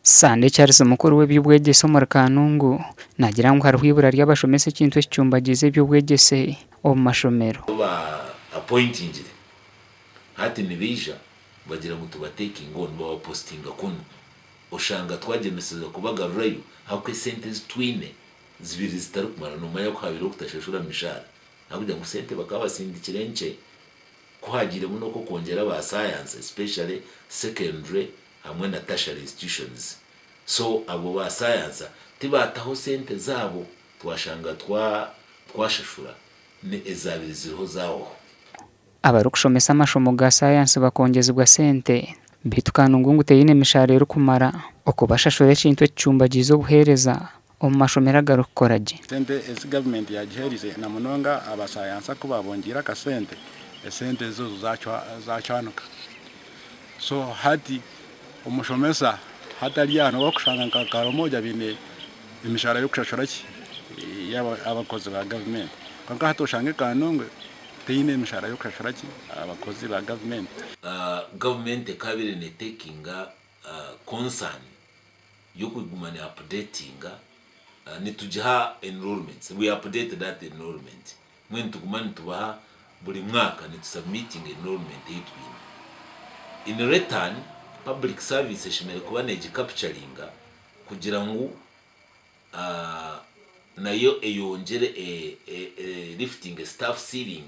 Sande Charles mukuru w'eby'obwegyese omuri Kanungu naagira ngu hariho eibura ry'abashomesa ekintu ekicumbagiize eby'obwegyese omu mashomero. Abu ba appointingire hati nibaija bagira ngu tubatekinge on babapositinga kunu oshanga twagyemeseza kubagarurayo ahabw'okuba esente ezi twine zibaire zitarikumara nomanya ku haabaireho okutashashura mishaara ahabw'okugira ngu sente bakaba basindikire nkye ku haagiiremu n'okw'okwongyera aba science especially secondary hamwe na tertiary institutions so abo ba science tibaataho sente zaabo twashanga twashashura ezaabaire ziriho zaawaho. Abarikushomesa amashomo ga sayansi bakongyezibwa sente beitu Kanungu ngu teine mishaara erikumara okubashashura ekintu ekicumbagiize obuheereza omu mashomero agarikukora gye. Sente ezi gavumenti yaagiheerize na munonga aba sayansa ku baabongyeire akasente, esente ezo zaacwanuka. So hati omushomesa hati ari aha nooba kushanga nka Karamoja baine emishaara y'okushashura ki ey'abakozi ba gavumenti. Kwonka hati oshange Kanungu teine emishaara y'okushashura ki abakozi ba gavumenti. Gavumenti ekaabaire netekinga concern y'okuguma ne updatinga nitugiha enrollments, we update that enrollment mbwenu nituguma nitubaha buri mwaka nitu submittinga enrollment ei twine. In return public service eshemereire kuba negi capturinga kugira ngu nayo eyongyere e liftinge staff ceiling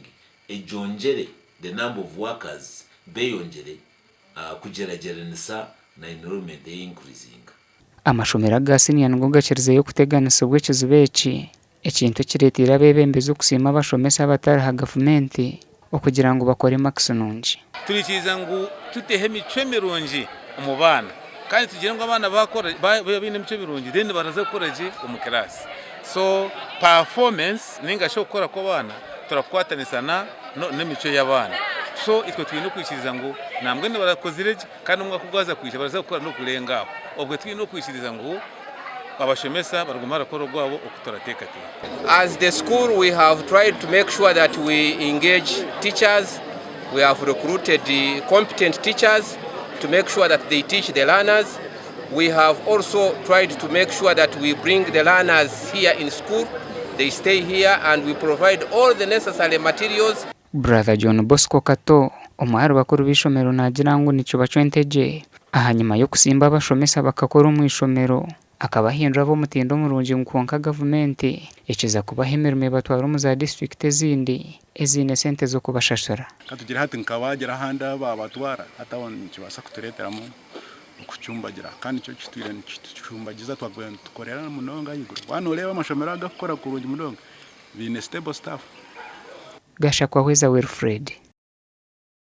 egyongyere the number of workers beyongyere kugyeragyeranisa na enrollment eya increasinga. Amashomero aga siniya nigo gakirizeyo kuteganisibwa ekizibu eki, ekintu ekireteire abeebembezi okusiima abashomesa abatari aha gavumenti okugira ngu bakore makisi nungi. Twikiriza ngu tuteho emicwe mirungi omu baana kandi tugire ngu abaana baakora baaba baine emicwe mirungi then baraza kukora gye omu kiraasi. So performance nainga shi okukora kw'abaana turakukwatanisa na n'emicwe y'abaana. So itwe twine okwikiriza ngu nambwenu barakozire gye kandi omwaka ogwaza kwija baraza kukora n'okurenga aho. Obwe twine okwikiriza ngu abashomesa baraguma barakora ogwabo oku turateekateeka. As the school we have tried to make sure that we engage teachers, we have recruited competent teachers to make sure that they teach the learners. We have also tried to make sure that we bring the learners here in school, they stay here and we provide all the necessary materials. Brother John Bosco Kato, omwe ahari bakuru b'eishomero naagira ngu nikibacwa entegye ahanyima y'okusimba abashomesa bakakora omu ishomero akabahindura ab'omutindo murungi ngu kwonka gavumenti ekiza kubaha emirimo ebatwara omu za disiturikiti ezindi eziine sente z'okubashashura. Ka tugire hati nka baagira ahandi ahu baabatwara, hati aho nikibaasa kutureeteramu okucumbagira kandi nikyo kitwire nikitucumbagiza twaguma nitukorera munonga ahaiguru. Waaba nooreeba amashomero agarikukora kurungi munonga baine stable staff. Gashakwahweza Wilfred.